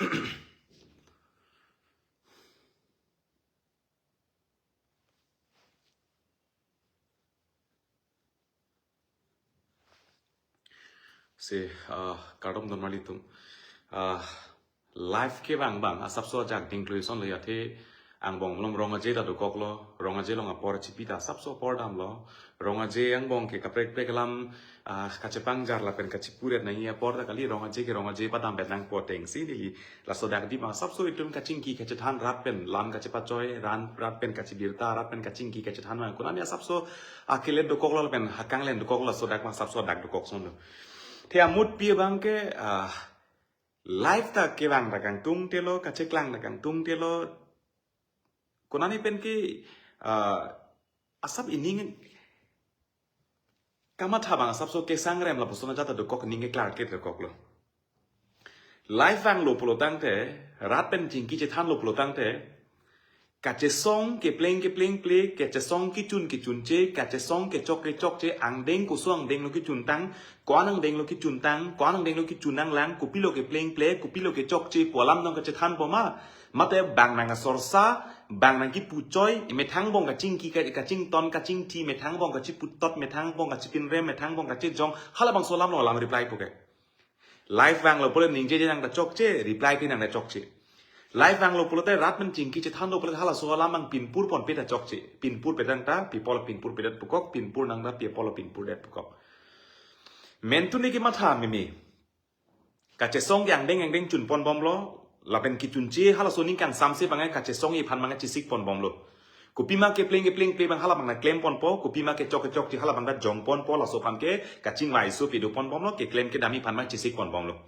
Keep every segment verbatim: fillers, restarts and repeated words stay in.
Si, ah, kardom don marli atum. Ah, live kevang abang, asapso ajak dingklui ason lo ya, athe angbong malom Rong Aje ta dokoklo, Rong Aje along apor chipi ta asapso apor damlo, Rong Aje angbong ke kaprek prek alam, ah, kachepangjar lapen kachipuret nangji apor ta kali, Rong Aje ke Rong Aje padam bet nangpo ateng si neli laso dak di abang asapso itum kachingki kachethan rat pen lam kachepachoi, ran rat pen kachibirta, rat pen kachingki kachethan abang konane asapso akele dokoklo pen hakang len dokoklo, laso dak abang asapso dak dokok ason lo. Athe amutpi abang ke, ah, live ta kevang ta kangtung telo, kacheklang ta kangtung telo. Konane pen ke, ah, asap ining kamatha abang asapso kesangrem lapuson ajat ta dokok, ining ke klarke dokoklo. Live vanglo pulo tangte, rat pen chingki chethanlo pulo tangte, kachesong kepleng kepleng ple, kachesong kechun kechunche, kachesong kechok kechokche, angdeng koso angdeng lo kechuntang, ko-an angdeng lo kechuntang, ko-an angdeng lo kechun nanglang, kopilo kepleng ple, kopilo kechokche pu alam nang kachethanpo ma, mate bang nang asorsa, bang nang kipuchoi, methang angbong kachingki ka-, kachington, kachingthi, methang angbong kachiputot, methang angbong kachipinrem, methang angbong kachejong, halabangso alam lo alam reply po ke. Live vanglo pule ningjeje nang ta chokche, reply pi nang ta chokche. Live vanglo pulote rat pen chingki chethanlo pulote halaso alam abang pinpur ponpe ta chokche. Pinpur pedang ta, pi apotlo pinpur pedet pukok, pinpur nang ta, pi apotlo pinpur det pukok. Mentune kematha meme. Kachesong ke angdeng angdeng chunpon bomlo, lapen kechunche halaso ning kangsamse abang ke kachesong iphan abang ke chesik pon bomlo. Kopima kepleng kepleng ple abang halabang ta klem ponpo, kopima kechok kechokche halabang ta jong ponpo, laso aphan ke kachingvai so pido pon bomlo, keklem kedam iphan abang chesik pon bomlo.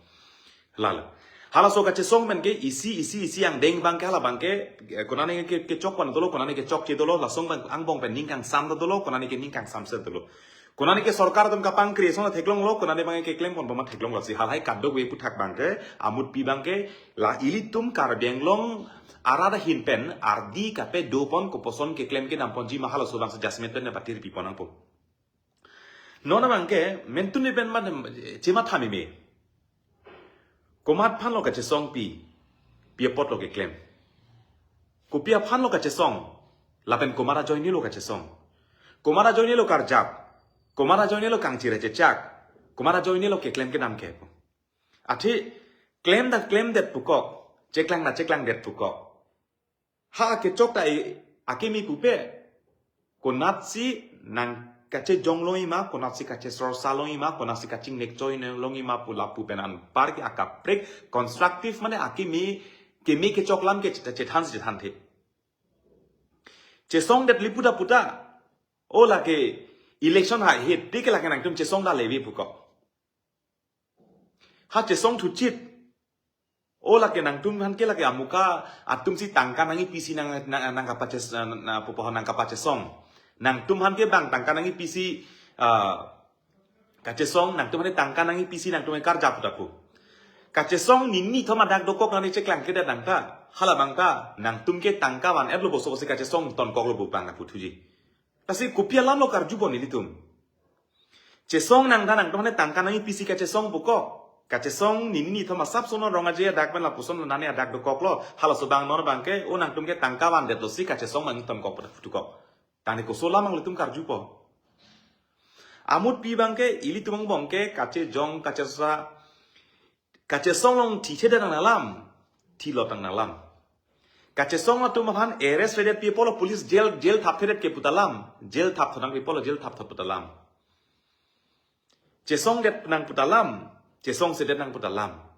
Lalo. Halaso kachesong pen ke isi isi isi angdeng abang ke halabang ke, eh, konane ke, kechok pon dolo, konane kechokche dolo, lason abang angbong pen ning kangsam dolo, konane ke ning kangsamse dolo. Konane ke sorkar atum kapangkri ason theklonglo, konane abang ke keklem ponpo ma theklonglo si, halahai kadokave aputhak abang ke, amutpi abang ke, la ilitum Karbi Anglong arat ahin pen ardi kapedo pon koposon keklem kedam ponji ma halaso abang si judgment pen patir pi pon nangpo. Non abang ke, mentune pen man, chematha meme. Komat aphanlo kachesong pi, pi apotlo keklem. Kopi aphanlo kachesong, lapen komat ajoinelo kachesong. Komat ajoinelo karjap, komat ajoinelo kangchir chechak, komat ajoinelo keklem kedam ke pu. Athe, klem ta klemdet pukok, cheklang ta cheklangdet pukok. Ha kechok ta e, akimi pupe. Konatsi nang kachejong longji ma, konatsi kachesorsa longji ma, konatsi kachingnek choi ne longji ma pu lapu pen anpar ke akaprek constructive mane akimi keme kechok alam ke chethan chethan the. Chesongdet lipu ta puta. O lake election haihe, te ke lake nangtum chesong dale vi pukok. Ha chesong thuchit. O lake nangtum aphan ke lake amuka atum si tangka nangji pisi nang, nang, nang kapaches, na, na, pupo nang kapachesong. Nangtum aphan ke bang tangka nangji pisi, ah, kachesong, nangtum aphan ke tangka nangji pisi nangtum ke karjap pu ta pu. Kachesong nini thom adak dokok nani cheklang kedet nang ta. Halabang ta, nangtum ke tangka van-etlo boso bosi kachesong tonkoklo pu abang ta puthuji. Lasi kopi alamlo karjupo nelitum. Chesong nang ta nangtum aphan tangka nangji pisi kachesong pukok. Kachesong nini thom asapso non Rong Aje adak pen lapuson nani adak dokoklo. Halaso abang non abang ke, o nangtum ke tangka vandetlo si kachesong abang tonkok pu ta phutukok. Tangte koso alam nanglitum karjupo. Amutpi abang ke, ilitum angbong ke, kachejong, kachesorsa, kachesong along thithedet nang alam, thilot nang alam. Kachesong atum aphan arrest redet pi apotlo police jail, jail thapthedet ke pu ta alam, jail thapthot nang pi apotlo jail thapthot pu ta alam. Chesongdet nang pu ta alam, chesongsedet nang pu ta alam.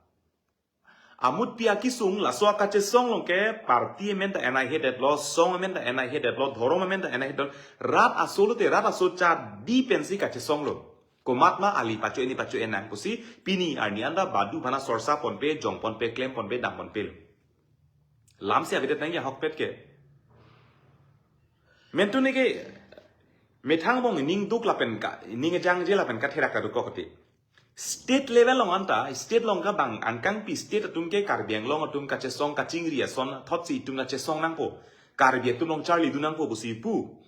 Amutpi akesung laso akachesong along ke party amen ta N I hedetlo, song amen ta N I hedetlo, dhorom amen ta N I hedetlo, rat aso lote, rat aso chadi pensi kachesonglo. Komat ma ali pacho-en ni pacho-en nang pusi, pini arni anta badu aphan sorsa ponpe, jong ponpe, klem ponpe, dam ponpelo. Lamsi avedet nangji ahokpet ke. Mentune ke, methang angbong ning duk lapen ka, ning jangje lapen katherak kadokok te. State level along anta, state along ke bang angkangpi state atum ke Karbi Anglong atum kachesong kachingri ason thotsi itum kachesong nangpo. Karbi atum along charlidun nangpo pusi pu.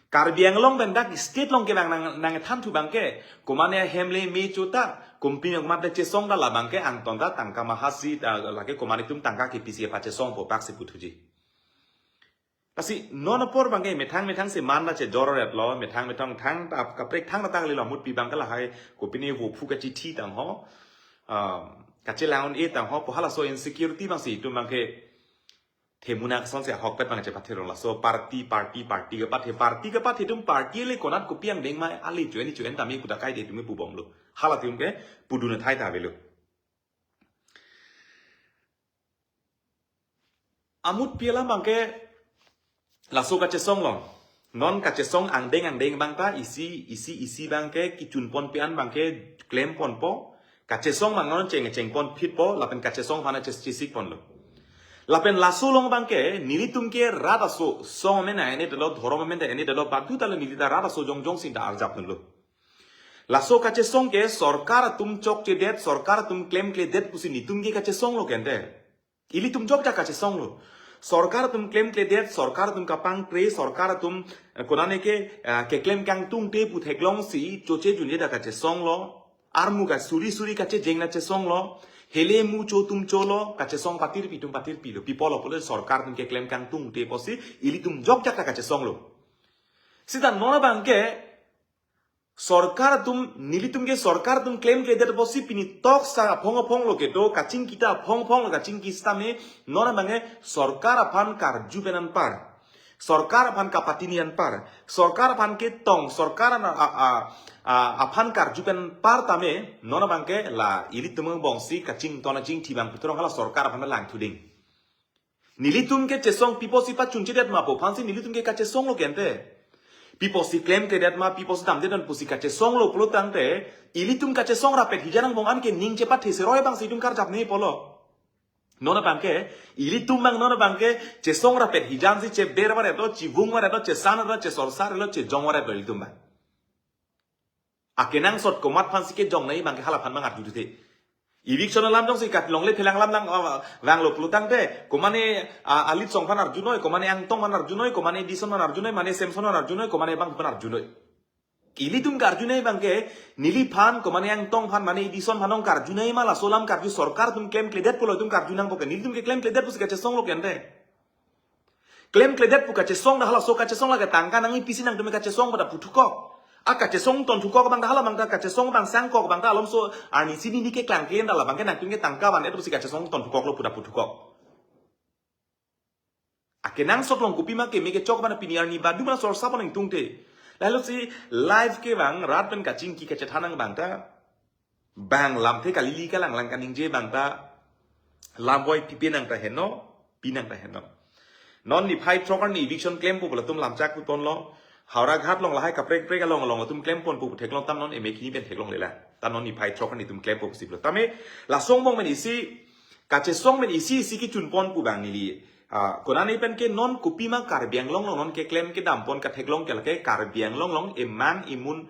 Karbi Anglong pen dak state along ke bang nang, nangthan thu abang ke, komane ahem le me cho ta, Kumpin yang mat de chesong ta labang ke angton ta tangka mahasi ta lake komat itum tangka kepisi pachesongpo pak si puthuji. Lasi non apor abang ke methang methang si man ta chejor-et lo, methang methang thang ta kaprek thang ta kalilo, amutpi abang ke lahai kopine vo phu kachithi tang ho. Um, kachelang-un-e tang ho, pu halaso insecurity abang si itum abang ke themuna ason si ahokpet abang chepathirong laso party, party, party kepathe, party kepathe itum party le konat kopi angdeng ma ale chu-en chu-en tame pu ta kaide itum pubomlo. Hala atum ke pudun athai ta avelo. Amutpi alam abang ke laso kachesong along. Non kachesong angdeng angdeng abang ta isi isi isi abang ke kechunpon pi-an abang ke klemponpo. Kachesong abang non cheng chengpon phitpo, lapen kachesong aphan ches chesik ponlo. Lapen laso along abang ke nelitum ke rat aso, song amen a-en-edetlo, dhorom amen ta en-edetlo, badu ta lo neli ta rat aso jongjong si ta arjapdunlo. Laso kachesong ke sorkar atum chokchedet, sorkar atum klemkledet pusi nelitum ke kachesong lo kente. Ilitum jokjak kachesong lo. Sorkar atum klemkledet, sorkar atum kapangkre, sorkar atum, eh, konane ke, eh, keklem kangtungte pu theklong si choche junje ta kachesong lo. Armu kasuri suri kachejeng ta chesong lo. Hele mu cho tum cho lo, kachesong patirpi tum patirpi lo. Pi apotlo pule sorkar atum keklem kangtungte pusi ilitum jokjak ta kachesong lo. Sita non abang ke sorkar atum, nelitum ke sorkar atum klemkledet pusi pini toksa aphong aphong lo kedo, kachingki ta aphong aphong lo kachingki sitame, non abang ke sorkar aphan karju pen anpar, sorkar aphan kapatini anpar, sorkar aphan ketong, sorkar an-, a, a, a, aphan karju pen anpar tame, non abang ke la ilitum angbong si kachington kachingthi abang puthot hala sorkar aphan langthu ding. Nelitum ke chesong pi apotsi pachunchedet ma pu aphansi nelitum ke kachesong lo kente. Pi apotsi klemkledet ma, pi apotsi damdedet pusi kachesong lo pulo tangte, ilitum kachesong rapet hijan angbong an ke ning chepathe seroi abang si itum karjap ne pulo. Non abang ke, ilitum abang non abang ke, chesong rapet hijan si cheber varet lo, chivung varet lo, chesan varet lo, chesorsar lo, chejong varet lo ilitum abang. Akenangsot komat aphansi kejong nangji abang ke hala aphan abang arjuthe. Eviction alam jongsi kat longle phelang alam lang, ah, vanglo pulo tangte, komane, ah, Alitson aphan arjunoi, komane Angtong aphan arjunoi, komane Edison aphan arjunoi, mane Samson aphan arjunoi, komane abang aphan arjunoi. Ilitum karju nangji abang ke, neliphan, komane Angtong aphan, mane Edison aphan ong karju nangji ma laso alam karju sorkar atum klemkledet pulo itum karju nangpo ke, nelitum ke klemkledet pusi kachesong lo kente. Klemkledet pu kachesong ta halaso kachesong lake tangka nangji pisi nangtum kachesong pu ta puthukok. A kachesong tonthukok abang ta hala abang ta kachesong abang sangkok abang ta alomso arnisi nini keklangkle ta labang ke nangtum ke tangka van-et pusi kachesong tonthukok lo pu ta puthukok. Akenangsot along kopima keme kechok abang pini arni badu abang sorsa pon ingtungte. Lalo si live kevang rat pen kachingki kachethan abang ta bang lamthe kalili kalanglang kaningje abang ta lamvoi pipe nang ta heno, pi nang ta heno. Non niphai throk arni eviction klempo pu latum lamchak pu ponlo. Howraghat along lahai kaprek kaprek along along latum klemponpo pu theklong, tam non emek hini pen theklonglelang. Tam non niphai throk arni itum klempo pusi pulo. Tame laso angbong pen isi, kachesong pen isi isi kechunpon pu abang neli. Ah, konane pen ke non kopima Karbi Anglong along non keklem kedam pon katheklong ke lake Karbi Anglong along emang emun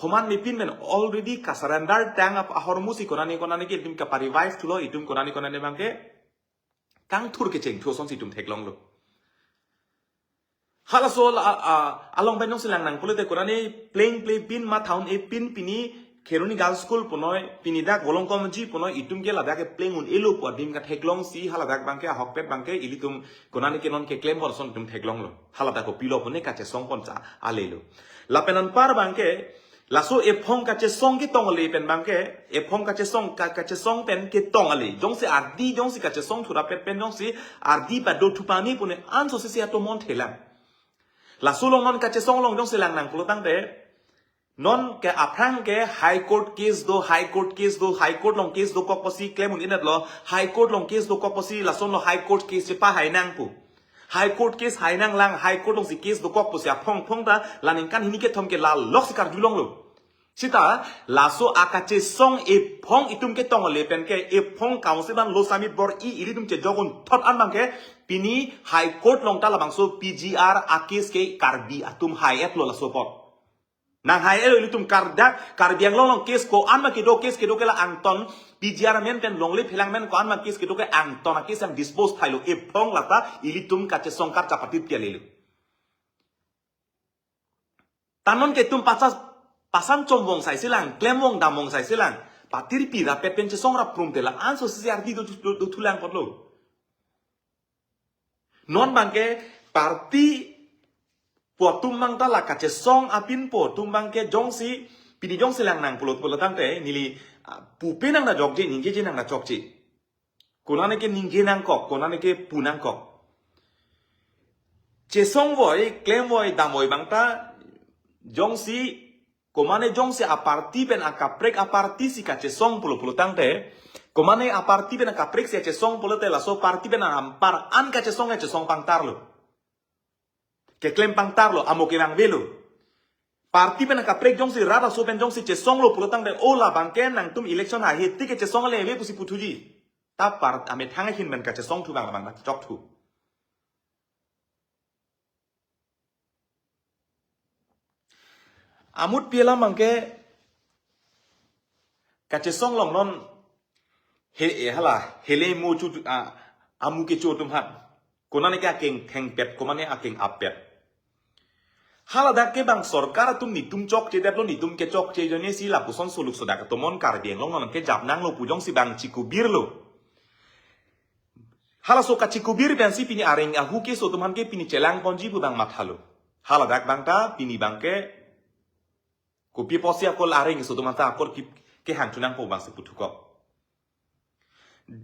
homan mepin pen already kasurrender tang ap ahormu si konane konane ke itum kaparevive thulo, itum konane konane abang ke kangthur kecheng thu asonsi itum theklonglo. Halaso la, a, a, along pen jongsi lang nang pulote konane pleng ple pin ma thaun-e pin pini Kheroni Girls School punoi, pini dak Volongkom G punoi, itum ke ladak ke pleng un-elo pu adim katheklong si haladak abang ke ahokpet abang ke ilitum konane ke non keklem bor ason itum theklonglo. Haladak kopilo pune kachesong pon cha alelo. Lapen anpar abang ke, laso ephong kachesong ketong ale pen abang ke, ephong kachesong ka, kachesong pen ketong ale. Jongsi ardi, jongsi kachesong thurapet pen jongsi ardi pado thupani pune anso sisi atomon thelang. Laso along non kachesong along jongsi lang nang pulo tangte, non ke aphrang ke High Court case do, High Court case do, High Court along case dokok pusi klem un-edet lo, High Court along case dokok pusi lason lo High Court case chepahai nang pu. High Court case hai nanglang, High Court alongsi case dokok pusi aphong phong ta, la ningkan hini kethom ke la lok si karjulonglo. Sita, laso akachesong ephong itum ketong ale pen ke, ephong council ban lo samit bor-i ilitum chejok un thot an abang ke, pini High Court along ta labangso P G R a case ke Karbi atum hai-et lo laso apot. Nang hai-et lo ilitum kardak, Karbi Anglong along case ko-an ma kedo, case kedo ke la angton, P G R amen pen longle phelang amen ko-an ma case kedo ke angton a case yang dispose thailo, ephong lata ilitum kachesong kar chapatip tia lelo. Tanon ke itum pasa, pasan chom vong sai silang, klem vong dam vong sai silang. Patirpi rapet pen chesong rap prum te la-an so C C R D do, do, do thulang apotlo. Non abangke party pu atum abang ta la kachesong apin pu atum abangke jongsi pini jongsi lang nang pulo pulo tangte neli, ah, pupe nang da jokje, ningjeje nang da chokje. Konane ke ningje nangkok, konane ke pu nangkok. Chesong voi, klem voi, dam voi abang ta jongsi, komane jongsi aparty pen akaprek aparty si kachesong pulo pulo tangte, komane aparty pen akaprek si kachesong pulote laso party pen anpar an kachesong kachesong pangtarlo. Keklem pangtarlo, amo kevang avelo. Party pen akaprek jongsi rat aso pen jongsi chesonglo pulo tangte, o la abangke nangtum election ahe tik kechesong le ave pusi puthuji. Ta part amethang ahin pen kachesong thu abang abang chok thu. Amutpi alam abangke kachesong along non he, eh, hala, hele mo chu, ah, amu kecho atum aphan. Konane ke akeng thengpet, komane akeng appet. Haladak ke bang sorkar atum netum chokchedetlo, netum kechokche ajoine si lapuson suluk sodak atum non Karbi Anglong non kejap nanglo pu jongsi bang chikubirlo. Halaso kachikubir pensi pini areng ahu keso atum aphan ke pini chelang ponji pu bang mathalo. Haladak abang ta pini abangke kopi apotsi akol areng keso atum aphan ta akol ki, kehang thu nangpo bangsi puthukok.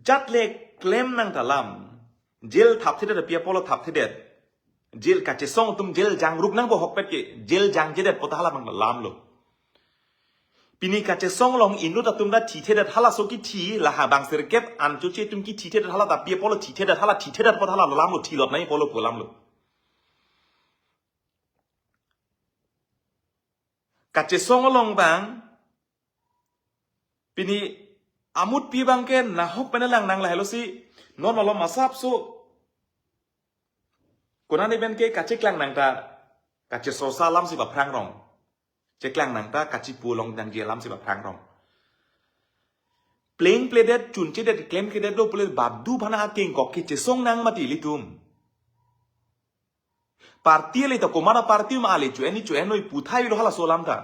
Jat le klem nang ta lam. Jail thapthedet api apotlo thapthedet. Jail kachesong atum jail jangruk nangpo ahokpet ke. Jail jangjedet pu ta hala abang lamlo. Pini kachesong along inut atum ta thithedet, halaso kithi, la ha bang sirkep an choche atum kithithedet, hala ta api apotlo thithedet, hala thithedet pu ta hala lamlo, thilot nai apotlo pu lamlo. Kachesong along abang pini amutpi abangke nahok pen lang nang lahelo si non malom asapso. Konane pen ke kacheklang nang ta kachesorsa alam si baphrang rong. Cheklang nang ta kachipu along nangji alam si baphrang rong. Plengpledet, chunchedet, klemkledetlo pule badu aphan akeng kok kechesong nang mati ilitum. Party le ta komat aparty ma ale chu-en ni chu-en noi puthai lo halaso alam ta.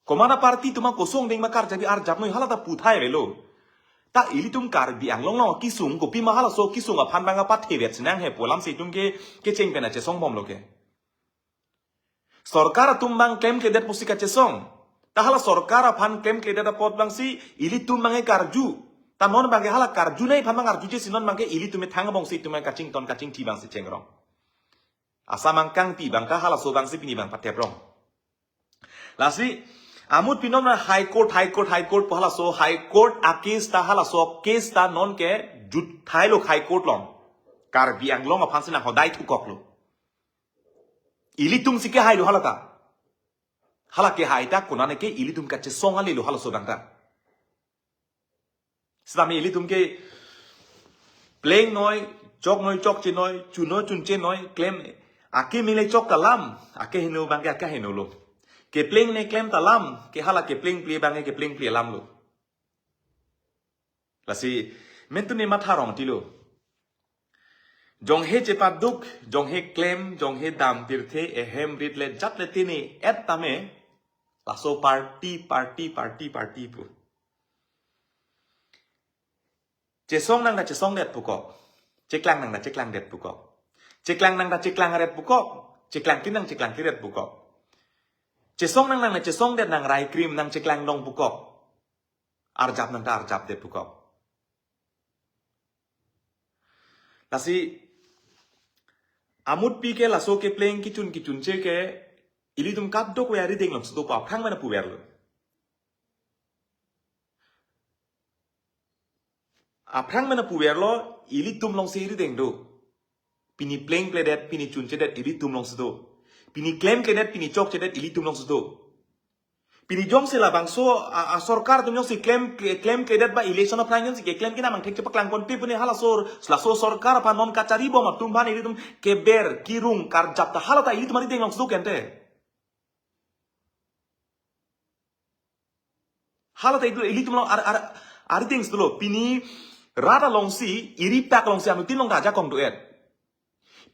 Komat aparty atum akosong ding ma karjabi arjap noi hala ta puthai avelo. Ta ilitum Karbi Anglong along kesung kopima halaso kesung aphan bang apathevet sinang he pu alam si itum ke kecheng pen achesong bomlo ke. Sorkar atum bang klemkledet pusi kachesong. Ta hala sorkar aphan klemkledet apot bangsi ilitum bang ke karju. Ta non bang ke hala karju nai aphan bang arjuje si non bang ke ilitum methang abong si itum kachington kachingthi bangsi chengrong. Asam angkangpi abang ta halaso bangsi pini bang pateprong. Lasi amutpi non High Court, High Court, High Court pu halaso High Court a-case ta halaso case ta non ke jutthailo High Court along. Karbi Anglong aphan si nang hodai thukoklo. Ilitum si kehailo hala ta. Hala kehai ta konane ke ilitum kachesong alelo halaso abang ta. Sitame ilitum ke pleng noi, chok noi chokche noi, chun noi chunche noi, klem akimi le chok ta lam, akeheno abang ke akehenolo. Kepleng ne klem ta lam, ke hala keplengple abang ke keplengple lamlo. Lasi mentune matha rong tilo. Jonghe chepaduk, jonghe klem, jonghe dam pirthe, ehem rit le jat le tini et tame, laso party, party, party, party pu. Chesong nang ta chesongdet pukok. Cheklang nang ta cheklangdet pukok. Cheklang nang ta cheklangret pukok. Cheklangtin nang cheklangtinret pukok. Chesong nang nang ta chesongdet nang rai krim nang cheklang dong pukok. Arjap nang ta arjapdet pukok. Lasi amutpi ke laso kepleng kechun kechunche ke ilitum kadokave arideng along si do pu aphrang mena puverlo. Aphrang mena puverlo, ilitum along si arideng do. Pini plengpledet, pini chunchedet ilitum along si do. Pini klemkledet, pini chokchedet ilitum along si do. Pini jongsi labangso a, a sorkar atum jongsi klem, klemkledet ba election aphrang jongsi keklem kina mangthek chepaklangponpe pu ne halaso, laso sorkar aphan non kachari bom atum aphan ilitum keber, kirung, karjap ta hala ta ilitum arideng along si do kente. Hala ta ilitum along ar, ar, arideng si dolo. Pini rat along si, iripak along si anuttin along ta ajakong do-et.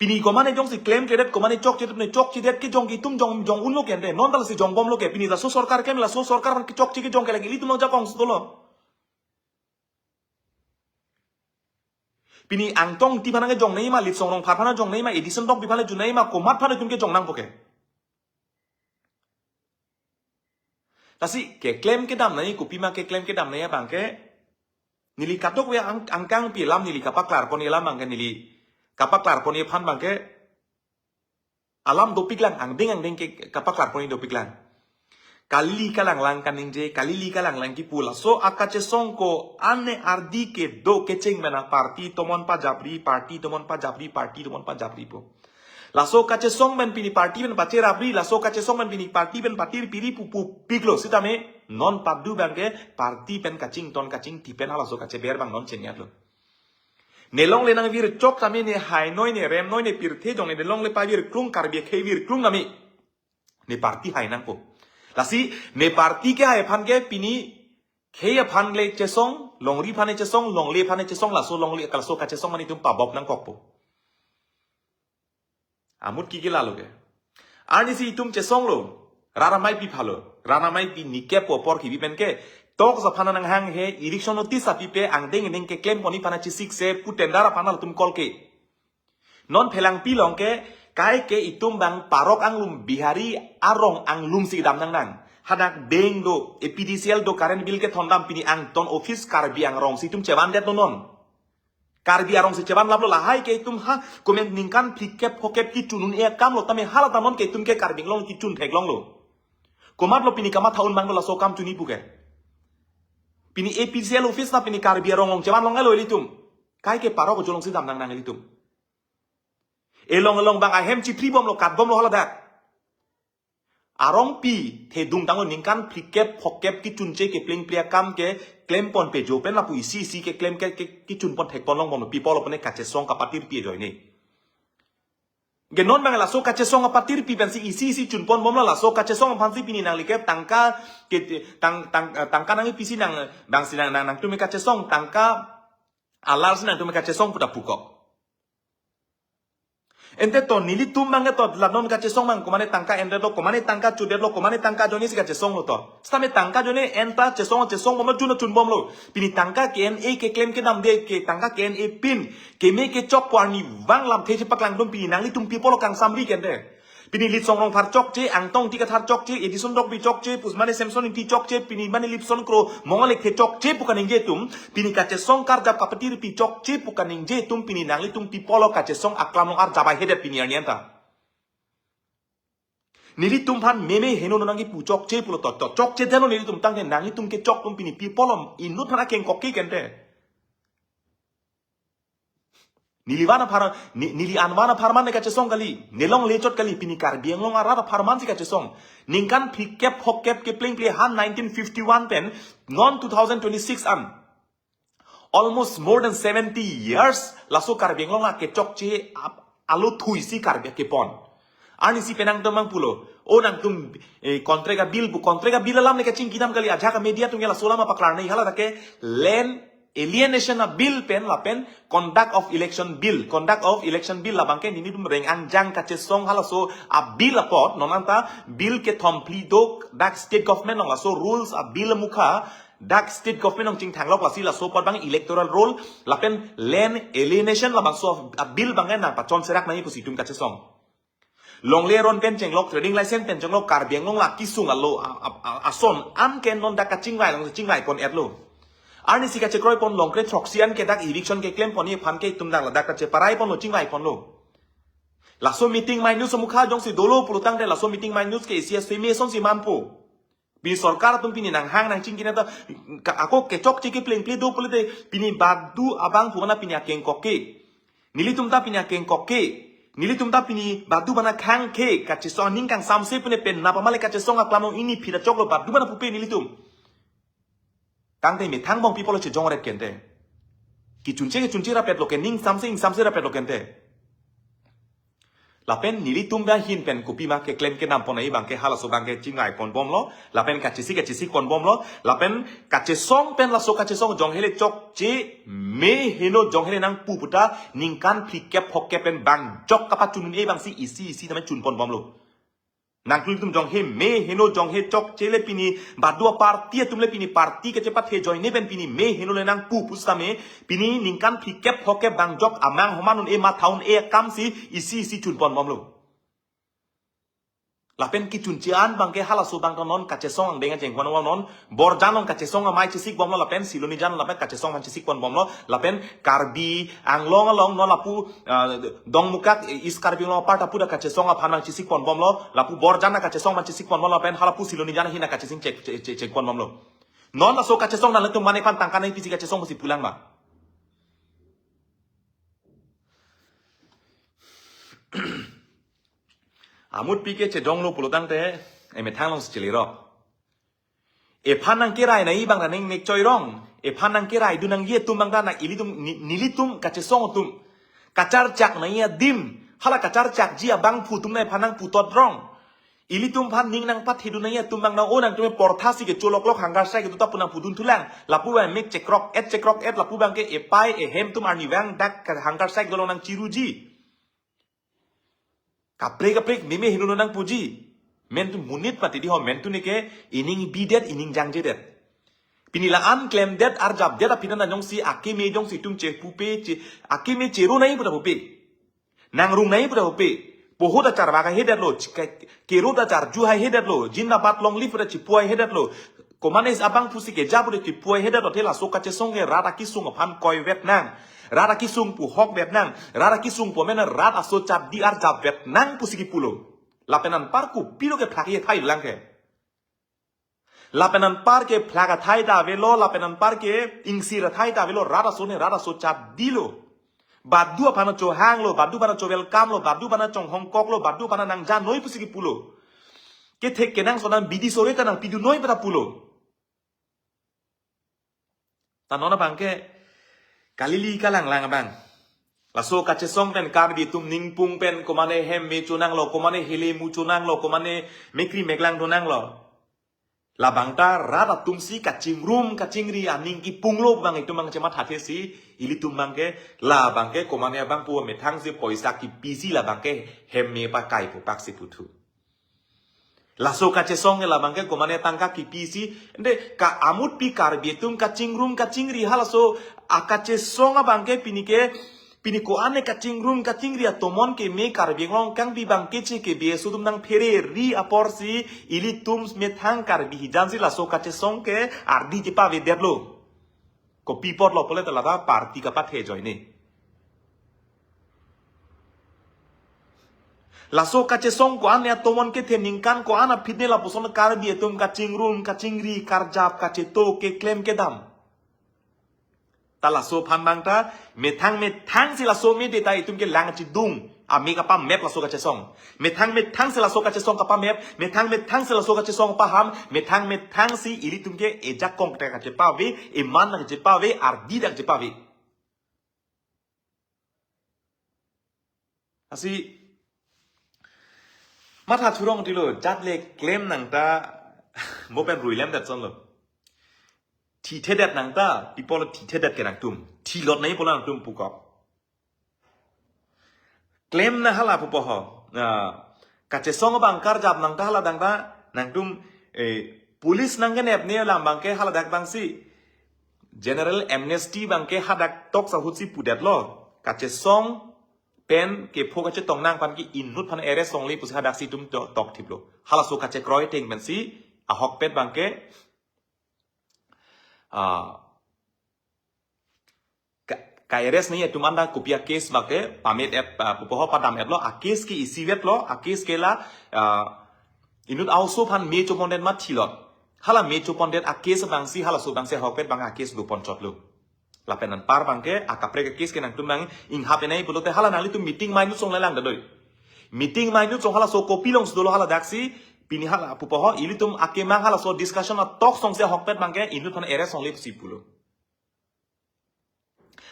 Pini komane jongsi klemkledet, komane chokchedet, ne chokchedet ke jong ke itum jong, jong unlo ke ante. Non ta lasi jongbomlo ke. Pini laso sorkar ke, laso sorkar aphan kechokche ke jong ke lake ilitum along ajakong si dolo. Pini Angtong Engti aphan ke jong nangji ma, Litsong Rongphar aphan jong nangji ma, Edison Tokbi aphan jong nangji ma, komat aphan itum ke jong nangpo ke. Lasi keklem kedam nangji, kopima keklem kedam nangji abang ke, neli kadokave ang, angkang pi alam neli kapaklarpon alam abang ke, neli kapaklarpon aphan abang ke, alam dopiklang, angdeng angdeng ke kapaklarpon dopiklang. Kali kalanglang kaningje, kali kalanglang kipu, laso akachesong ko-an ardi kedo kecheng pen a party tomon pajapri, party tomon pajapri, party tomon pajapri pu. Laso kachesong pen pini party pen pacherapri, laso kachesong pen pini party pen patirpiri pu pupiklo, sitame non padu abang ke party pen kachington kachingthi pen halaso kacheber abang non chiniatlo. Ne longle nangvirchok tame ne hainoi, ne remnoi, ne pirthe jong ne longle pavirklung, Karbi akhei virklung tame ne party hai nangpo. Lasi ne party kehai aphan ke pini khei aphan le chesong, longri aphan chesong, longle aphan chesong, laso longle, laso kachesong mane itum pabop nangkokpo. Amut kiki lalo ke. Arnisi itum chesonglo. Rat amei pi phalo. Rat amei pi nike po apor kibi pen ke. Tok sa aphan nanghang he, eviction notice api pe, angdeng angdeng keklempon aphan chisikse pu tender aphan latum call ke. Non phelangpi along ke, kaike itum abang parok anglum, Bihari arong anglum si dam nangnang. Hadak bank do, A P D C L do, current bill kethondam, pini angton office Karbi Anglong si itum chevandet non. Karbi arong si chevanlaplo, lahai ke itum ha, komen ningkan phlikep phokep kechun un-e akamlo, tame hala ta non ke itum ke Karbi Anglong kechun theklonglo. Komatlo pini kamatha un abang do laso akam chuni pu ke. Pini A P D C L office ta pini Karbi arong along chevanlong-elo ilitum. Kaike parok ajo along si dam nangnang ilitum. Elong elong abang ahem chiphribomlo, katbomlo haladak. Arongpi thedung tanglo, ningkan phlikep phokep kechunche keplengple akam ke klempon pejo pen lapu isi isi keklem ke, ke, kechunpon thekpon longbomlo, pi apotlo pune kachesong kapatirpi ajoine. Ke non abang laso kachesong kapatirpi pensi isi isi chunponbomlo, laso kachesong aphansi pini nangli ke tangka ke, tang, tang, eh, tangka nangpisi nang, nangsi nang, nang, nangtum kachesong, tangka alarsi nangtum kachesong pu ta pukok. Ante to nelitum abang to la non kachesong abang komane tangka endetlo, komane tangka chodetlo, komane tangka ajoine si kachesonglo to. Sitame tangka ajoine enta chesong, chesongbomlo, chun chunbomlo. Pini tangka ke-en-e keklem kedamde ke tangka ke-en-e pin keme kechok pu arnivang lamthe chepaklangdun, pini nanglitum pi apotlo kangsamri ke ante. Pini Litsong Rongphar chokche, Angtong Engti Kathar chokche, Edison Tokbi chokche, pu mane Samson Engti chokche, pini mane Lipson Kro, Mongal Lekthe chokche pu kaningje atum, pini kachesong karjap kapatirpi chokche pu kaningje atum, pini nanglitum pi apotlo kachesong aklam along arjap ahedet pini arni anta. Nelitum aphan meme heno nangkipu chokche pulo to, to, chokchedetlo nelitum, tangte nanglitum kechok atum pini pi apotlo inut aphan akeng kokke ke ante. Neli van aphar, ni-, neli an van apharman ne kachesong kali. Ne longle chot kali, pini Karbi Anglong arat apharman si kachesong. Ningkan phlikep phokep keplengple han nineteen fifty-one pen non two thousand twenty-six an. Almost more than seventy years laso Karbi Anglong akechokche ap-, alo thuisi Karbi akepon. Arnisi penang temang pulo. O nangtum, eh, contract a-bill pu, contract a-bill alam ne kachingkidam kali, ajak a-media atum ke laso alam paklar nangji, hala ta ke land alienation a-bill pen lapen conduct of election bill. Conduct of election bill labang ke nelitum reng angjang kachesong halaso a-bill apot, non anta bill kethom phli do dak state government along, laso rules a-bill amukha dak state government along chingthanglok, lasi laso apot abang electoral roll lapen land alienation labangso a-bill abang ke nangpachonserak nangji pusi itum kachesong. Longle aron pen chenglok, trading license pen chenglok, Karbi Anglong la kisung alo a, a, a, ason an ke non dak kachingvai along chingvaipon-etlo. Arnisi kachekroipon Longkre throksi an ke dak eviction keklemponji aphan ke itum dak ladak kacheparaipon lo, chingvaiponlo. Laso meeting mai news amukha jongsi dolo pulo tangte laso meeting mai news ke isi asemi asonsi manpo. Pini sorkar atum pini nanghang nangchingkine ta ka-, ako kechokche keplengple do pulote pini badu abang pu mane pini akeng kokke. Nelitum ta pini akeng kokke. Nelitum ta pini badu bana khang ke kachesong aning kangsamse pune pen napa male kachesong aklam along ini phira choklo badu bana pupe nelitum. Tangte methang bong pi apotlo chejongret ke ante. Kechunche kechunche rapetlo ke, ning samse ing samse rapetlo ke ante. Lapen nelitum ahin pen kopima keklem kedam pon ai abangke halaso abangke chingai pon bomlo. Lapen kachesik kachesik pon bomlo. Lapen kachesong pen laso kachesong jong hele chokche me heno jong hele nangpu puta ningkan phlikep hokkep pen bang jok kapachun un-e abangsi isi isi tame chun pon bomlo. Nangtum jong he me heno jong he chokche le pini baduaparty atum le pini party kachepathe ajoine pen pini me heno le nangpu pusitame pini ningkan phlikep hokkep bang jok amang homan un-e matha un-e akamsi isi isi chun pon bomlo. Lapen kechun che-an abangke halaso abang ta non kachesong angdeng acheng kwan non Borjan along kachesong amei chesik bomlo lapen Silonijan lapen kachesong aphan chesik pon bomlo lapen Karbi Anglong along non lapu ah, Dongmukak East Karbi Anglong apar ta pu ta kachesong aphan nang chesik pon bomlo lapu Borjan ta kachesong aphan chesik pon bomlo lapen halapu Silonijan ahin ta kachesing chek chek chek chek pon bomlo. Non laso kachesong nanglitum mane aphan tangka nangpisi kachesong pusi pulang ma? Amut pi ke chejonglo pulotangte emethang alongsi chelirok. Ephan nangkerai nai abang ta neng nek choirong. Ephan nangkerai dun nangji atum abang ta na ilitum ni- nelitum kachesong atum kacharchak nai adim hala kacharchakji abangphu atum na ephan nangputot rong. Ilitum aphan ning nangpathe dun nai atum abang ta o nangtum portha si kecho loklok hunger strike kedo ta pu nangpudun thulang. Lapu abang mek chekrok et chekrok et lapu abangke epei ehem atum arnivang dak hunger strike dolong nangchiruji. Kaprek kaprek meme heno nangpuji. Mentu monit mati di ho mentu neke ining bidet ining jangjedet. Pini la-an klemdet arjapdet aphi ta jongsi akeme jongsi itum chepupe che akeme cheru nai pu ta pupe. Nangrung nai pu ta pupe. Pohot achar bak haihedet lo, chika- kerot achar ju haihedet lo, Zindabad long live pu ta chipu haihedet lo. Komanes abangphu si keja pu ta chipu haihedet lo, te laso kachesong ke rat akesung aphan koivet nang. Rat akesung pu hokvet nang. Rat akesung pu amen rat aso chapdi arjapvet nang pusi kipulo. Lapen anpar kopilo ke phlak ye thai lang ke. Lapen anpar ke phlak athai ta avelo, lapen anpar ke ingsir athai ta avelo, rat aso ne rat aso chapdi lo. Badu aphan chohang lo, badu aphan cho welcome lo, badu aphan chonghong kok lo, badu aphan nangja noi pusi kipulo. Kethek kenangsot an bidi sore ta nangpidun noi pu ta pulo. Ta non abangke kalili kalanglang abang. Laso kachesong pen Karbi atum ningpung pen komane hem me chonanglo, komane hele mu chonanglo, komane mekri meklang donanglo. Labang ta rat atum si kachingrum kachingri aning kipunglo abang itum abang chemathathe si ilitum abangke labangke komane abangphu methang si poisa kipisi labangke hem me pakai pupak si puthu. Laso kachesong ke labangke komane tangka kipisi. Ende ka amut pi Karbi atum kachingrum kachingri halaso akachesong abangke pini ke pini ko-an ne kachingrum kachingri atomon ke me Karbi Anglong kangbi abangke che ke B S O atum nangphere ri apor si ilitum methang Karbi hijan si laso kachesong ke ardi chepavedet lo. Kopi apotlo pule ta lata party kapathe ajoine. Laso kachesong ko-an ne atomon kethe ningkan ko-an aphi ne lapuson Karbi atum kachingrum kachingri karjap kacheto keklem kedam. Ta laso aphan abang ta methang methang si laso me de ta itum ke lang chidung. Ame kapamep laso kachesong. Methang methang si laso kachesong kapamep, methang methang si laso kachesong paham, methang methang si ilitum ke ejakong ta kachepave, eman ta kachepave, ardi ta kachepave. Lasi matha thurong tilo jat le klem nang ta mo pen ruilem det sonlo. Thithedet nang ta people thithedet ke nangtum. Thilot nai pola nangtum pukok. Klem na hala pupo ho. Na kachesong abang karjap nang ta hala dang ta nangtum eh, police nangkenep ne lam abangke hala dak abang si. General amnesty abangke hadak tok sahut si pudet lo. Kachesong pen kepho kachetong nang aphan ke inut aphan arrest longle pusi hadak si itum to- tok thiplo. Halaso kachekroi ateng pen si ahokpet abangke ah, ka, ka arrest nai atum anta kopi a case abangke pamit et ah, pupo ho padam et lo a case ke isivet lo a case ke la ah, inut aoso aphan me chopondet ma thilot. Hala me chopondet a case abang si halaso abang si ahokpet abang a case do ponchot lo. Lapen anpar abangke akaprek a case ke nangtum nang inghap enai pulote hala nanglitum meeting mai nusong lelang dadoi. Meeting mai nusong halaso kopi alongsi dolo hala dak si pini hala pupo ho ilitum akemang halaso discussion atok song si ahokpet abangke inut aphan arrest longle si pulo.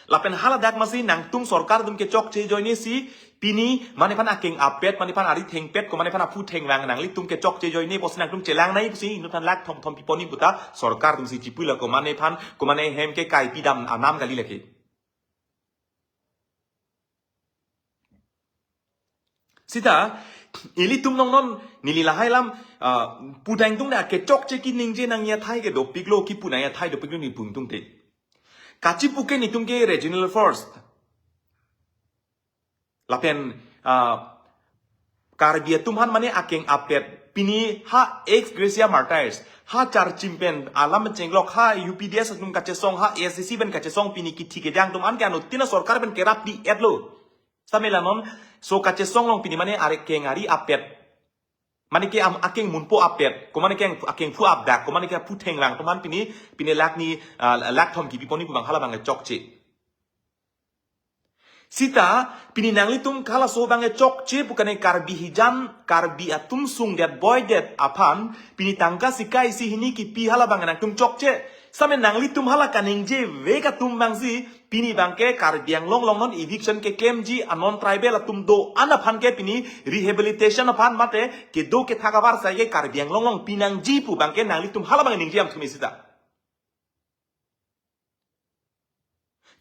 Lapen hala dak masi nangtum sorkar atum kechokche ajoine si Pini mane aphan akeng apet, mane aphan ari thengpet, ko mane aphan aphu thengvang nanglitum kechokche ajoine pusi nangtum chelang nangji pusi inut aphan lakh thomthom piponji puta sorkar atumsi chipu la, ko mane aphan, ko mane hem ke kai pidam anam kali lake. Sita, ilitum nong non, neli lahai alam, ah, pudang tung da kechokche keningje nangji athai ke dopiklo, kipu nangji athai dopiklo neli pudang tung te. Kachipu ke netum ke regional force. Lapen, ah, Karbi atum aphan mane akeng apet. Pini ha ex gratia martyrs, ha charchim pen alam chenglok, ha U P D S atum kachesong, ha A S D C pen kachesong pini kithi kejang atum an ke anuttin sorkar pen kerap di etlo. Samela non, so kachesong along pini mane akeng ari apet. Mane ke am akeng munpo apet, ko mane ke akeng phu apdak, ko mane ke aphu thengvang atum an pini, pini lakh ni, ah, lakh thom kipiponji pu abang halabang chokche. Sita, pini nanglitum halaso abang chokche pu kane Karbi hijan, Karbi atum sungdet boydet aphan, pini tangka sika isi hini kipi halabang nangtum chokche. Same nanglitum hala kaningje vek atum abangsi, pini abang ke Karbi Anglong along non eviction keklemji a non tribal atum do-an aphan ke pini rehabilitation aphan mate kedo kethak avarsai ke Karbi Anglong along pinangji pu abang ke nanglitum halabang ningje amthumi sita.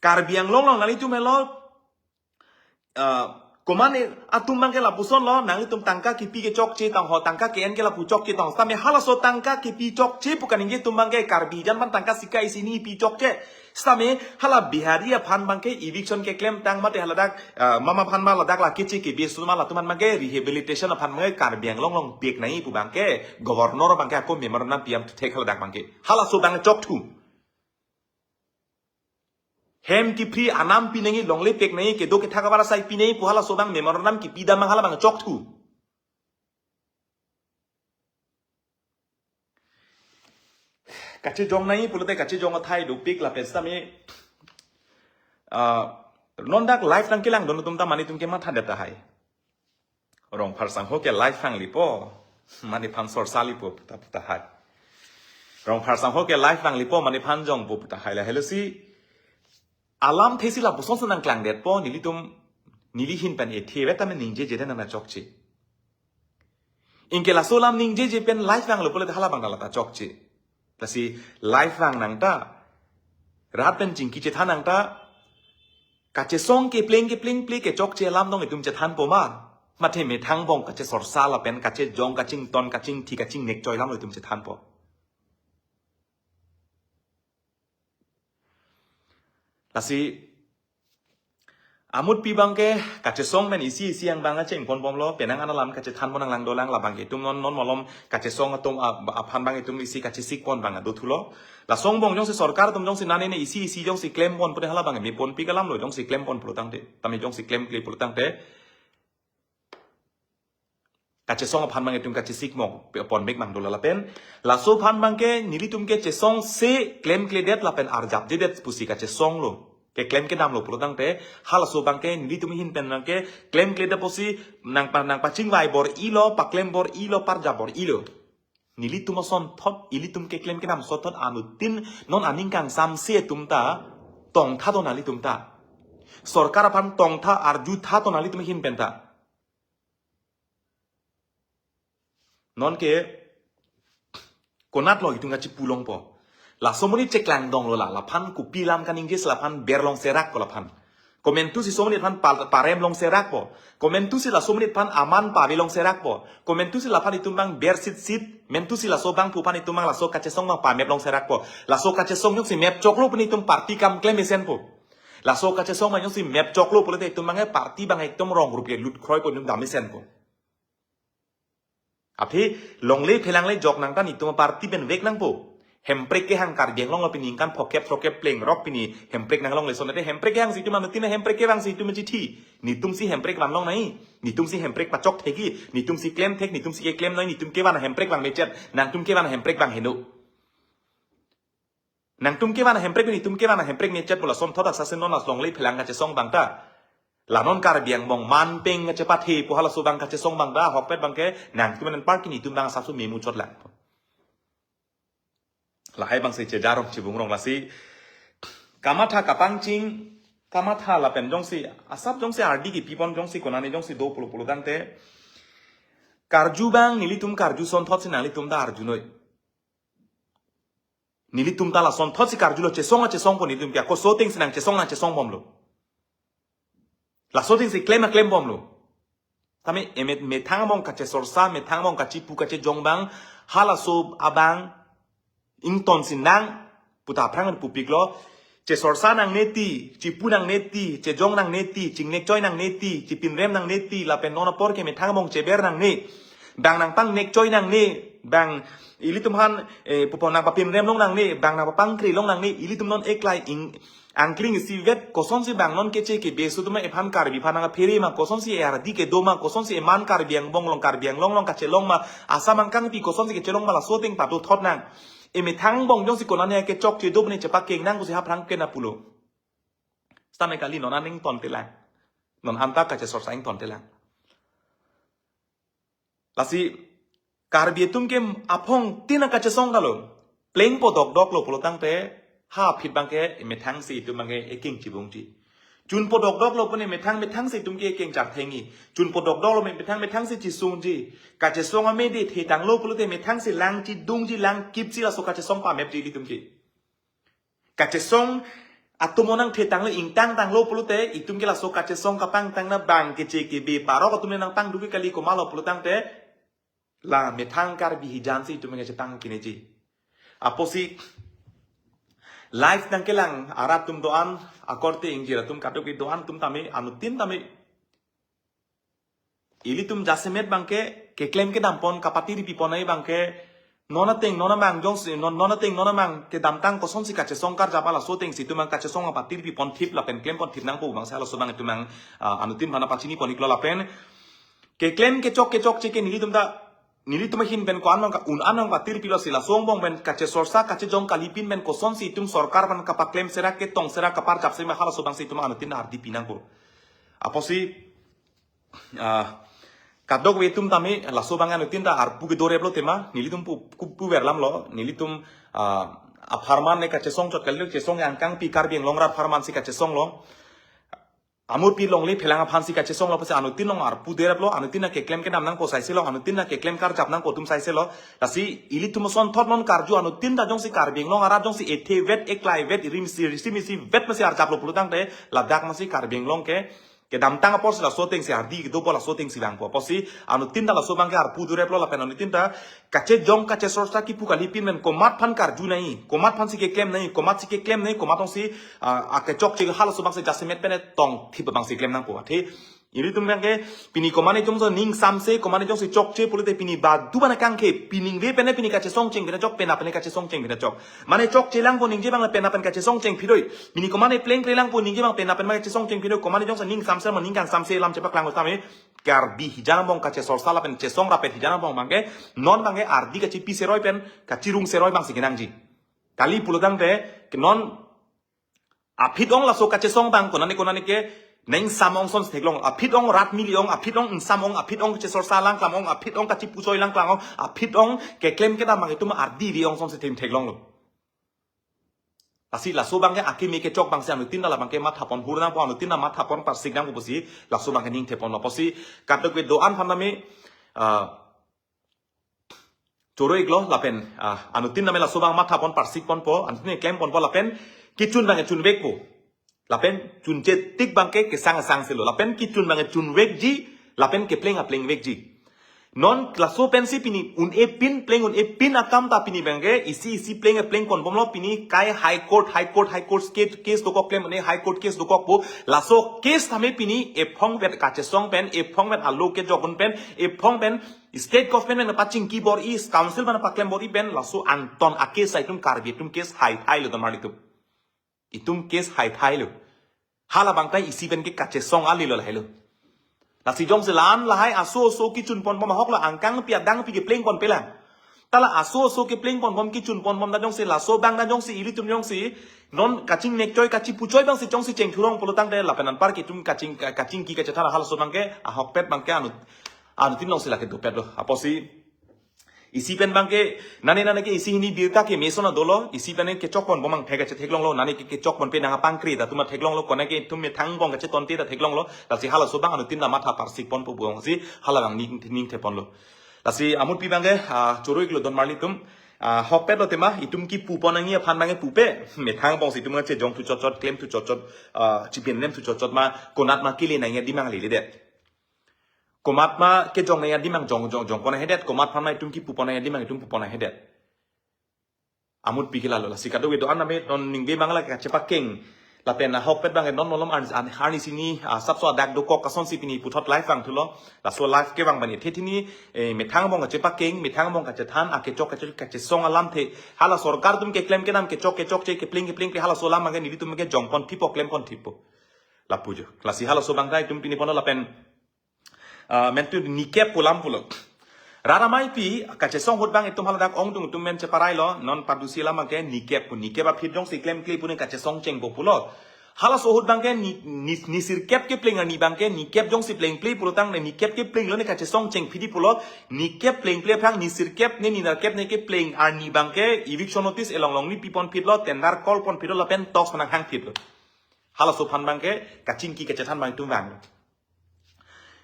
Karbi Anglong along nanglitum helo, eh, ko mane atum abang ke lapuson lo, nanglitum tangka kipi kechokche tang ho, tangka ke-en ke lapu chokche tang ho. Same halaso tangka kipi chokche pu kaningje atum abang ke Karbi hijan aphan tangka sika isi hini pi chokche. Same hala Bihari aphan abang ke eviction keklem tang mate haladak, eh, mama aphan ma ladak la keche ke bisu ma latum aphan abang ke rehabilitation aphan abang ke Karbi Anglong along pek nangji pu abang ke governor abang ke ako memorandum pi amthu thek haladak abang ke. Halaso abang chokthu. Hem kiphri anam pi nangji, longle pek nangji, kedo kethak avarsai pi nangji pu halaso abang memorandum kipidam abang halabang chokthu. Kachejong nangji pulote kachejong athai dopik lapen sitame, ah, non dak live nangkelangdun atum ta mane atum ke matha det tahai. Rongphar sangho ke live vanglepo, mane aphan sorsa lepo puta puta hai. Rongphar sangho ke live vanglepo, mane aphan jongpo puta hai, lahelo si alamthe si lapuson si nangklangdetpo, nelitum, neli ahin pen ethe vet tame ningjeje den nangchokche. Anke laso alam ningjeje pen live vanglo pulote halabang ta lata chokche. Lasi live vang nangta, rat pen chingki chethan nangta, kachesong kepleng kepleng ple kechokche alam dong itum chethanpo ma? Mate methang bong kachesorsa lapen kachejong kachington kachingthi kachingnek choi alam lo itum chethanpo. Lasi amut pi abang ke kachesong pen isi isi angbong kachingponbomlo, penang an alam kachethanpon nanglangdolang, labang ke itum non non malom kachesong atum a-, aphan abang itum isi kachesikpon abang adothulo. Laso angbong jongsi sorkar atum jongsi nane ne isi isi jongsi klempon pute halabang meponpi alam lo, jongsi klempon pulotangte, tame jongsi klemkle pulotangte kachesong aphan abang itum kachesikmong pe-, ponmek abang dola lapen. Laso aphan abang ke nelitum ke chesongse klemkledet lapen arjapjedet pusi kachesong lo, keklem kedam lo pulotangte, halaso abang ke nelitum ahin pen abang ke klemkledet pusi nangpa-, nangpachingvai bor-ilo, paklem bor-ilo, parjap bor-ilo. Nelitum asonthot, ilitum keklem kedam asonthot anuttin non aning kangsamse atum ta tongtha to nanglitum ta. Sorkar aphan tongtha arjutha to nanglitum ahin pen ta. Non ke konat lo itum kachipulongpo. Laso amonit cheklangdong lo la, laphan kopi alam kaningje si laphan berlong serakpo laphan. Komantu si laso amonit aphan pal-, paremlong serakpo. Komantu si laso amonit aphan aman pavilong serakpo. Komantu si laphan itum abang ber sitsit, mantu si laso abang pu aphan itum abang laso kachesong abang pameplong serakpo. Laso kachesong jongsi mep choklo pu itum party kam klem mesenpo. Laso kachesong abang jongsi mep choklo pulote itum abang party abang ekdom rong rup ke lut kroipo, itum dam mesenpo. Aphi longle phelangle jok nangta netum party pen vek nangpo. Hemprek kehang Karbi Anglong lo pini ningkan phokep throkep pleng rok pini hemprek nanglongle sonate hemprek kehang si itum anuttin hemprek kevang si itum chithi. Netum si hemprek vanlong nangji. Netum si hemprek pachok thekji. Netum si klem thek, netum si keklem nangji, netum kevan hemprek vang mechet. Nangtum kevan hemprek vang heno. Nangtum kevan hemprek, netum kevan hemprek mechet pu la asonthot asase non along longle phelang kachesong abang ta. La non Karbi Anglong manpeng kachepathe pu halaso abang kachesong abang ta, ahokpet abang ke nangtum pen party netum abang asasu memuchot lang. Lahai abang si chejarong chibungrong lasi kamatha kapangching kamatha lapen jongsi asap jongsi ardi kipipon jongsi konane jongsi do pulo pulo tangte, karju abang nelitum karju asonthotsi nanglitum ta arjunoi. Nelitum ta lasonthotsi karjulo, chesong a chesongpo nelitum ke. Ako so atengsi nangchesong nangchesongbomlo. Laso atengsi klem a klembomlo. Tame emet methang abang kachesorsa, methang abang kachipu kachejong abang, halaso abang ingtonsi nang puta aphrang pupiklo. Chesorsa nangne ti, chipu nangne ti, chejong nangne ti, chingnekchoi nangne ti, chipinrem nangne ti, lapen non apor ke methang abang cheber nangne. Bang nangpangnekchoi nangne, bang ilitum aphan, eh, pupo nangpapinrem long nangne, bang nangpapangkri long nangne, ilitum non eklai ing, angkling isivet, kosonsi bang non keche kebe aso atum aphan Karbi aphan nangphere ma, kosonsi ardi kedo ma, kosonsi eman Karbi Anglong along, Karbi Anglong along kachelong ma, Assam angkangpi kosonsi kachelong ma, laso ateng pado thot nang. Emethang abang jongsi konane kechokche do bene chepakeng nang pusi aphrang ke na pulo. Sitame kali non aning tontelang. Non anta kachesorsa ingtontelang. Lasi Karbi atum ke aphongtin a kachesong kalo. Plengpo dokdoklo pulo tangte, ha aphi abang ke methangsi itum abang ke ekeng chibungji. Chunpo dokdoklo pune methang methangsi itum ke ekeng chak thengji. Chunpo dokdoklo me methang methangsi chisungji. Kachesong amede thetanglo pulote methangsi lang chidungji, lang kipsi laso kachesong pamepji ilitum ke. Kachesong atum onang thetanglo, ingtangtanglo pulote, itum ke laso kachesong kapangtang na bang keche kebe parok atum nangpangduk ke kali, komatlo pulo tangte, la methang Karbi hijan si itum nge chetang kineji. Apotsi live nangkelang arat atum do-an, akorte ingjir atum kadokave do-an atum tame, anuttin tame ilitum jasemet abang ke, keklem kedam pon, kapatiri pipon ai abang ke, non ateng non amang jongsi, non, non ateng non amang kedamtang kosonsi kachesong karjap, laso atengsi itum abang kachesong apatiri pipon thip lapen klem pon thip nangpo abang si halaso abang itum abang, ah, anuttin aphan pachini pon iklo lapen. Keklem kechok kechokche ke nelitum ta, nelitum ahin pen ko-an abang ka un-an abang patiri pilo si laso angbong pen kachesorsa kachejong kalipin pen kosonsi itum sorkar aphan kapaklem serak ketong serak kaparjap si ma halaso abang si itum anuttin ardi pi nangpo. Apotsi, ah, kadokave atum tame laso abang anuttin ta arpu kedoreplo tema, nelitum pu, pu, puverlamlo, nelitum, ah, apharman ne kachesong chot kali, chesong angkangpi Karbi Anglong arat apharman si kachesonglo. Amurpi longle phelang aphan si kachesonglo pusi anuttin along arpu dereplo, anuttin ta keklem kedam nangpo saiselo, anuttin ta keklem karjap nangpo atum saiselo. Lasi ilitum asonthot non karju anuttin ta jongsi Karbi Anglong arat jongsi ethe vet, eklai vet, rimsi, risi misi vet masi arjaplo pulo tangte, ladak masi Karbi Anglong ke kedamtang apor si laso atengsi ardi kedo bo laso atengsi vangpo. Apotsi anuttin ta laso abang ke arpu dereplo lapen anuttin ta kachejong kachesorsa kipu kalipin pen komat aphan karju nangji, komat aphan si keklem nangji, komat si keklem nangji, komat along si, ah, akechokche halaso abang si jasemet pen tong thip abang si klem nangpo. Athe ilitum abang ke pini komane jongsi ning samse, komane jongsi chokche pulote pini badu bana kangke, piningve pen pini kachesong chengpinchok, penap pen kachesong chengpinchok. Mane chokche langpo ningje abang penap pen kachesong chengpidoi. Pini komane plengple langpo ningje abang penap pen ma kachesong chengpidoi. Komane jongsi ning samse ma ning kangsamse lam chepaklanglo tame, Karbi hijan angbong kachesorsa lapen chesong rapet hijan angbong abang ke, non abang ke ardi kachipi seroi pen kachirung seroi abang si kenangji. Kali pulo tangte, ke non aphi ong laso kachesong abang konane konane ke neng sam ong ason si theklong. Aphi ong rat mili ong, aphi ong ingsam ong, aphi ong kachesorsa langklam ong, aphi ong kachipuchoi langklam ong, aphi ong keklem kedam abang itum ardi vi ong ason si them theklonglo. Lasi laso abang ke akimi kechok abang si anuttin ta labang ke mathapon hur nangpo, anuttin ta mathapon parsik nangpo pusi laso abang ke ning theponlo. Apotsi kadokave do-an aphan tame, ah, choro iklo lapen, ah, anuttin tame laso abang mathapon parsik ponpo, anuttin klem ponpo lapen kechun abang chunvekpo. Lapen chunche tik abang ke kesang asang silo. Lapen kechun abang chunvekji, lapen kepleng aplengvekji. Non laso pensi pini un-epin, pleng un-epin akam ta pini abang ke isi isi pleng pleng ponbomlo, pini kai High Court, High Court, High Court case, case dokok klem ne High Court case dokokpo. Laso case tame pini ephong vet kachesong pen, ephong vet alo kejokun pen, ephong pen state government pen pachingki bor-i, council pen paklem bor-i pen, laso angton a case itum Karbi atum case haithailo damar itum. Itum case haithailo. Hala abang ta isi pen ke kachesong alilo lahelo. Lasi jongsi la-an lahai aso aso kechun ponbom ahoklo, angkangpi adangpi kepleng ponpelang. Ta la aso aso kepleng ponbom kechun ponbom ta jongsi laso abang ta jongsi ilitum jongsi non kachingnekchoi kachipuchoi abang si jongsi chengthurong pulo tangte lapen anpar ke itum kaching, kachingki kachethan halaso abang ke ahokpet abang ke anut, anuttin along si lake dopetlo. Apotsi Isi pen abangke, nane nane ke isi hini birta ke meson adolo, isi pen kechok ponbom abang thek kachetheklonglo, nane ke kechok ponpe nang apangkri ta tuma theklonglo, konat ke itum methang angbong kachetonte ta theklonglo, lasi halaso abang anuttin ta matha parsik ponpo pu abangsi, hala abang ning, ning theponlo. Lasi amutpi abangke, ah, choro-iklo don marli atum, ah, ahokpet lo tema, itum kipu pon nangji aphan abangke pupe, methang angbongsi itum kachejong thu chotchot, klem thu chotchot, ah, chipin lem thu chotchot ma, konat ma kele nangji adim abang leledet. Komat ma kejong nangji adim abang jong, jong, jong pon hedet, komat aphan ma itum kipu pon nangji adim abang itum pu pon hedet. Amutpi ke lalo, lasi kadokave do-an tame non ningve abang la kachepakeng. Lapen ahokpet abangke non malom an, an, arnisi hini, ah, asapso adak dokok asonsi pini puthot live vangthulo. Laso live kevang abang ithe hini, eh, methang angbong kachepakeng, methang angbong kachethan, akechok, kachesong alamthe. Hala sorkar atum keklem kedam kechok, kechokche, kepleng, keplengple halaso alam abangke nelitum ke jong pon thipo, klem pon thipo. Lapu jo. Lasi halaso abang ta itum pini ponlo lapen, ah, mentu nikep pu alam pulo. Rat ameipi, kachesong ahut abang itum haladak ongdung itum men cheparailo, non padusi alam abangke nikep pu, nikep aphi jongsi klemkle pu ne kachesong chengpo pulo. Halaso ahut abangke ni, ni, ni sirkep kepleng arni abangke, nikep jongsi plengple pulo tangte, nikep keplenglo ne kachesong chengphidi pulo, nikep plengple aphrang ni sirkep ne ni nerkep ne kepleng arni abangke, eviction notice elong long ni pi pon phitlo, tender call pon phitlo, lapen talks nang hang phitlo. Halaso aphan abangke, kachingki kachethan abang itum vang.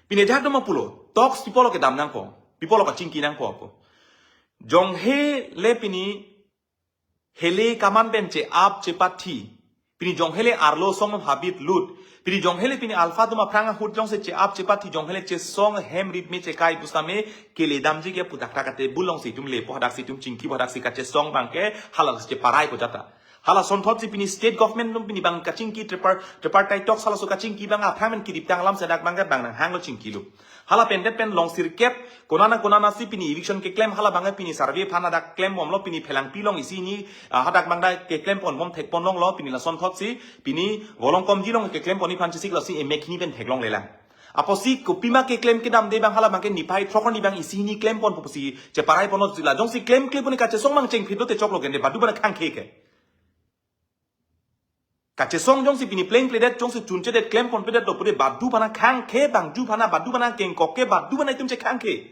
Pine jahak doma pulo, talks pi apotlo kedam nangpo, pi apotlo kachingki nangpo apo. Jonghe le pini hele kaman pen che-ap chepathi. Pini jonghe le arlo asong habit lut. Pini jonghe le pini alpha atum aphrang ahut jongsi che-ap chepathi jonghe le chesong hem rit me chekai pusitame kele damji ke pu thakthak ate bulongsi itum lepo hadaksi itum chingkipo hadaksi kachesong abangke hala cheparaikok jata. Hala asonthotsi pini state government atum pini abang kachingki tripar-, tripartite talks halaso kachingki abang aphrang pen kedip tang alamsi dak abangke bang nang hanglo chingkilo. Hala pendet pen long sirkep, konana konanasi pini eviction keklem hala abangke pini survey aphan hadak klembomlo pini phelangpi along isi hini, ah, hadak abang ta keklem ponbom thek ponlonglo pini lasonthotsi, pini volong komji along keklem ponji aphan chesik lasi emek hini pen theklongle lang. Apotsi kopima keklem kedamde abang hala abangke niphai throk arni abang isi hini klem ponpo pusi cheparai ponlo jila jongsi klemkle pu ne kachesong abang chengphitlo te choklo kende badu abang khangkhe ke. Kachesong jongsi pini plengpledet, jongsi chunchedet, klem ponpedet do pude badu abang khangkhe bang ju aphan badu abang kengkok ke badu abang itum chekhangkhe.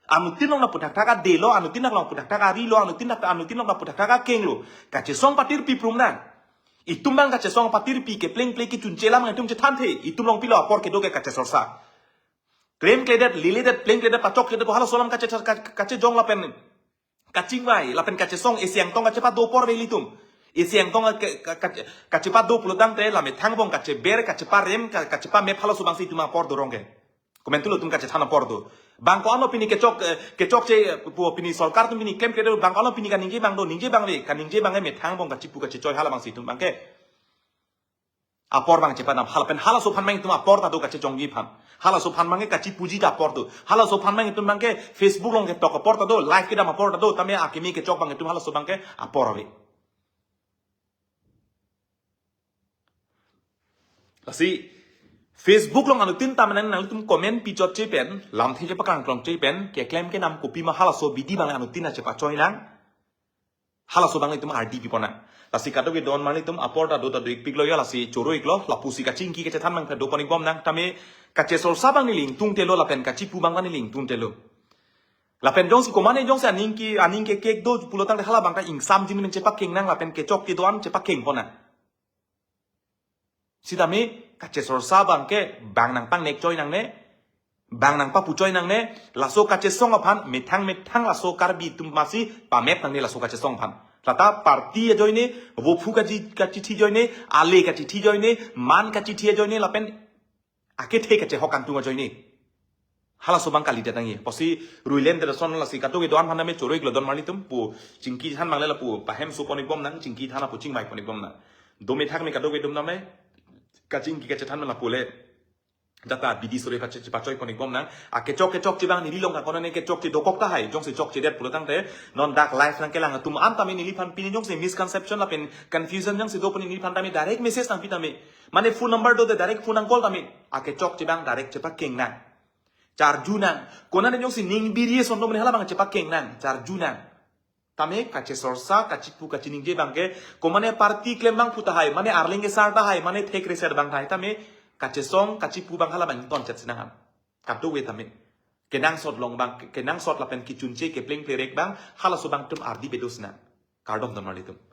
Anuttin along lapu thakthak adelo, anuttin along lapu thakthak arilo, anuttin, anuttin along lapu thakthak akenglo. Kachesong patirpi prum nang. Itum abang kachesong patirpi keplengple kechunche alam itum chethanthe. Itum along pilo apor kedo ke kachesorsa. Klemkledet, leledet, plengkledet, pachokkledet, halaso alam kache, kache, kachejong lapen kachingvai, lapen kachesong isi angtong kachepado apor ave ilitum. Isi angtong ka, ka, ka, kachepado pulo tangte, la methang angbong kacheber, kacheparem, ka, kachepamep halaso abangsi itum apor dorong ke. Komantulo itum kachethan apor do. Bang ko-anlo pini kechok, eh, kechokche, eh, pu pini sorkar atum pini klemkledet, bang ko-anlo pini kaningje abang do, ningje abang ave, kaningje abang ke methang angbong kachipu kachechoi hala abangsi itum abangke. Apor abang chepadam, hala pen halaso aphan abang itum apor ta do kachejongji aphan. Halaso aphan abangke kachipuji ta apor do. Halaso aphan abang itum abangke Facebook along ketok apor ta do, live kedam apor ta do, tame akimi kechok abang itum halaso abangke apor ave. Lasi, Facebook along anuttin ta mane nangtum comment pichotche pen, lamthe chepaklangklongche pen, keklem kenam kopima halaso abidi abang anuttin ta chepachoi nang. Halaso abang itum ardi pi pon nang. Lasi kadokave don marli atum apor ta do ta do-ikpiklo ya lasi choro-iklo, lapusi kachingki kachethan abang ta do pon-ikbom nang, tame kachesorsa abang neli ingtungtelo lapen kachipu abang neli ingtungtelo. Lapen jongsi komane jongsi aning ke, aning kekek do pulo tangte hala abang ta ingsamjin pen chepakeng nang lapen kechok kedo-an chepakeng pon nang. Sitame kachesorsa abangke bang nangpangnekchoi nangne, bang nangpapuchoi nangne, laso kachesong aphan methang methang laso Karbi atum masi pamep nangne laso kachesong aphan. Lata party ajoine, vophu kaji, kachithi ajoine, ale kachithi ajoine, man kachithi ajoine, lapen akethe kachehok kangtung ajoine. Halaso abang kalidet nangji. Apotsi ruilen de son lasi kadokave don aphan tame choro-iklo don marli atum pu chingki than abang le lapu pahem so pon-ikbom nang, chingki than lapu chingvai pon-ikbom nang. Dome thak me kadokave atum tame kachingki kachethan lapu le jata abidi sore pache, pachoi pon-ikbom nang. Akechok kechokche abang neli along ka konane kechokche dokok tahai. Jongsi chokchedet pulo tangte non dak live nangkelang atum an tame neliphan pini jongsi misconception lapen confusion jongsi do pu neliphan tame direct message nangpi tame. Mane phone number do te direct phone nang call tame. Akechokche abang direct chepakeng nang. Charju nang. Konane jongsi ning biri son do mane hala abang chepakeng nang. Charju nang. Tame kachesorsa, kachipu, kachiningje abangke, komane party klem abang pu tahai, mane arleng kesar tahai, mane thek reser abang tahai, tame kachesong, kachipu abang hala abang ingtonchetsi nang ham. Kadokave tame. Kenangsot along abang, kenangsot lapen kechunche kepleng plerek abang, halaso abang atum ardi bedos nang. Kardom don marli atum.